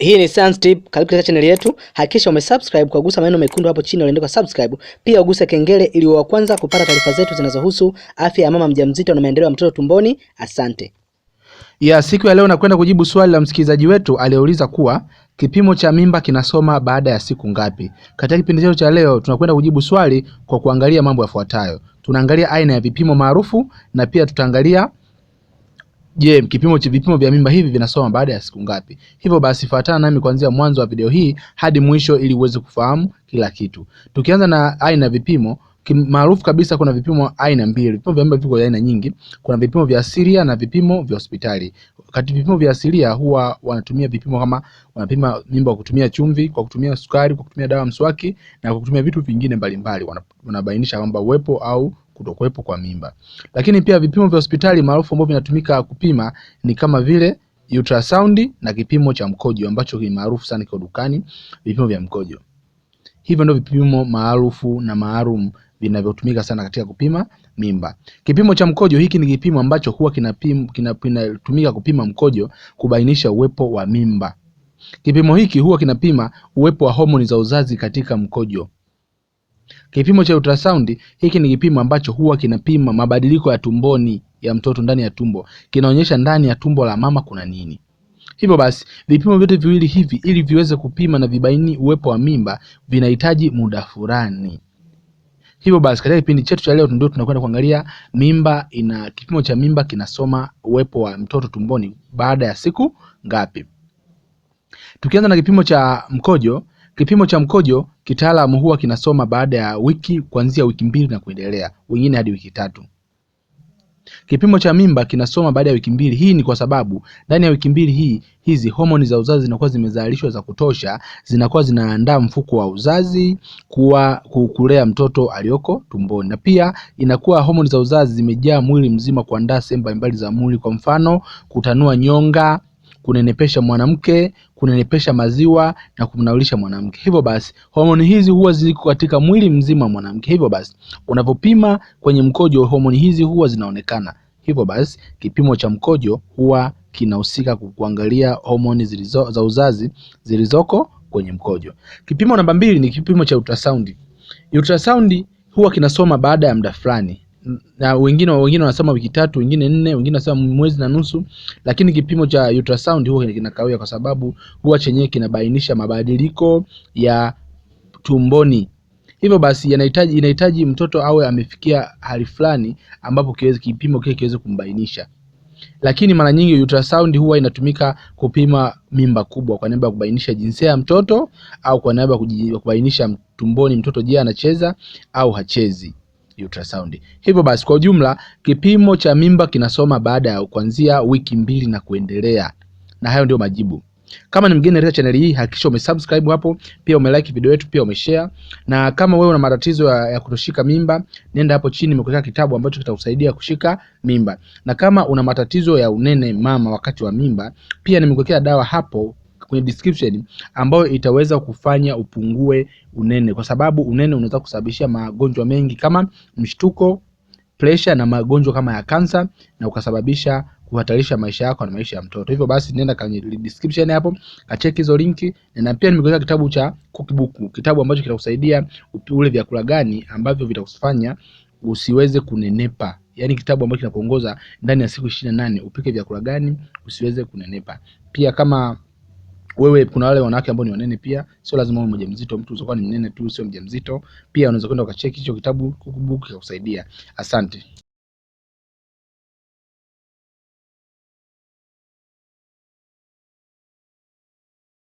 Hii ni Science Tip. Karibu katika chaneli yetu. Hakikisha umesubscribe kwa kugusa maneno mekundu hapo chini yaliyoandikwa subscribe. Pia uguse kengele ili uwe wa kwanza kupata taarifa zetu zinazohusu afya ya mama mjamzito na maendeleo ya mtoto tumboni. Asante. Ya siku ya leo nakwenda kujibu swali la msikilizaji wetu aliyeuliza kuwa kipimo cha mimba kinasoma baada ya siku ngapi. Katika kipindi chetu cha leo tunakwenda kujibu swali kwa kuangalia mambo yafuatayo. Tunaangalia aina ya vipimo maarufu na pia tutaangalia je, kipimo cha vipimo vya mimba hivi vinasoma baada ya siku ngapi? Hivyo basi fuatana nami kuanzia mwanzo wa video hii hadi mwisho ili uweze kufahamu kila kitu. Tukianza na aina ya vipimo maarufu kabisa, kuna vipimo aina mbili. Vipimo vya mimba viko aina nyingi. Kuna vipimo vya asilia na vipimo vya hospitali. Kati vipimo vya asilia huwa wanatumia vipimo kama wanapima mimba kwa kutumia chumvi, kwa kutumia sukari, kwa kutumia dawa mswaki na kwa kutumia vitu vingine mbalimbali. Wanabainisha kwamba uwepo au kutokuwepo kwa mimba. Lakini pia vipimo vya hospitali maarufu ambavyo vinatumika kupima ni kama vile ultrasound na kipimo cha mkojo ambacho ni maarufu sana kwa dukani, vipimo vya mkojo. Hivyo ndio vipimo maarufu na maalum vinavyotumika sana katika kupima mimba. Kipimo cha mkojo hiki ni kipimo ambacho huwa kinatumika kupima mkojo kubainisha uwepo wa mimba. Kipimo hiki huwa kinapima uwepo wa homoni za uzazi katika mkojo. Kipimo cha ultrasound hiki ni kipimo ambacho huwa kinapima mabadiliko ya tumboni ya mtoto ndani ya tumbo. Kinaonyesha ndani ya tumbo la mama kuna nini. Hivyo basi vipimo vyote viwili hivi ili viweze kupima na vibaini uwepo wa mimba vinahitaji muda fulani. Hivyo basi katika kipindi chetu cha leo ndio tunakwenda kuangalia mimba ina kipimo cha mimba kinasoma uwepo wa mtoto tumboni baada ya siku ngapi. Tukianza na kipimo cha mkojo, kipimo cha mkojo kitaalamu huwa kinasoma baada ya wiki, kuanzia wiki 2 na kuendelea, wengine hadi wiki 3. Kipimo cha mimba kinasoma baada ya wiki 2. Hii ni kwa sababu ndani ya wiki 2 hizi homoni za uzazi zinakuwa zimezalishwa za kutosha, zinakuwa zinaandaa mfuko wa uzazi kulea mtoto aliyoko tumboni. Na pia inakuwa homoni za uzazi zimejaa mwili mzima kuandaa sehemu mbalimbali za mwili, kwa mfano kutanua nyonga, kunenepesha mwanamke, kunenepesha maziwa na kumnaulisha mwanamke. Hivyo basi homoni hizi huwa ziko katika mwili mzima mwanamke. Hivyo basi unapopima kwenye mkojo homoni hizi huwa zinaonekana. Hivyo basi kipimo cha mkojo huwa kinahusika kuangalia homoni za uzazi zilizoko kwenye mkojo. Kipimo namba 2 ni kipimo cha ultrasound. Ultrasound huwa kinasoma baada ya muda fulani. Na wengine wanasema wiki 3, wengine 4, wengine wanasema mwezi na nusu, lakini kipimo cha ultrasound huwa kinakawia kwa sababu huwa chenyewe kinabainisha mabadiliko ya tumboni. Hivyo basi inahitaji mtoto awe amefikia hali fulani ambapo kipimo kile kiweze kumbainisha. Lakini mara nyingi ultrasound huwa inatumika kupima mimba kubwa kwa niaba ya kubainisha jinsia ya mtoto au kwa niaba ya kubainisha tumboni mtoto je anacheza au hachezi. Ultrasound. Hivyo basi kwa ujumla kipimo cha mimba kinasoma baada ya kuanzia wiki 2 na kuendelea. Na hayo ndio majibu. Kama ni mgeni katika channel hii hakikisha umesubscribe hapo, pia umelike video yetu, pia umeshare. Na kama wewe una matatizo ya kutoshika mimba, nenda hapo chini nimekuwekea kitabu ambacho kitakusaidia kushika mimba. Na kama una matatizo ya unene mama wakati wa mimba, pia nimekuwekea dawa hapo kwenye description ambayo itaweza kufanya upungue unene, kwa sababu unene unaweza kusababisha magonjwa mengi kama mshtuko, pressure na magonjwa kama ya kansa, na ukasababisha kuhatarisha maisha yako na maisha ya mtoto. Hivyo basi nenda kwenye description hapo, kacheki hizo linki, na pia nimekuwekea kitabu cha cookbook, kitabu ambacho kitakusaidia ule vyakula gani ambavyo vitakufanya usiweze kunenepa. Yaani kitabu ambacho kinakuongoza ndani ya siku 28 upike vyakula gani usiweze kunenepa. Pia kama wewe kuna wale wanawake ambao ni wanene pia, sio lazima uwe mjamzito, mtu usikuwa ni mnene tu sio mjamzito, pia unaweza kwenda ukacheki hicho kitabu cookbook kikakusaidia. Asante.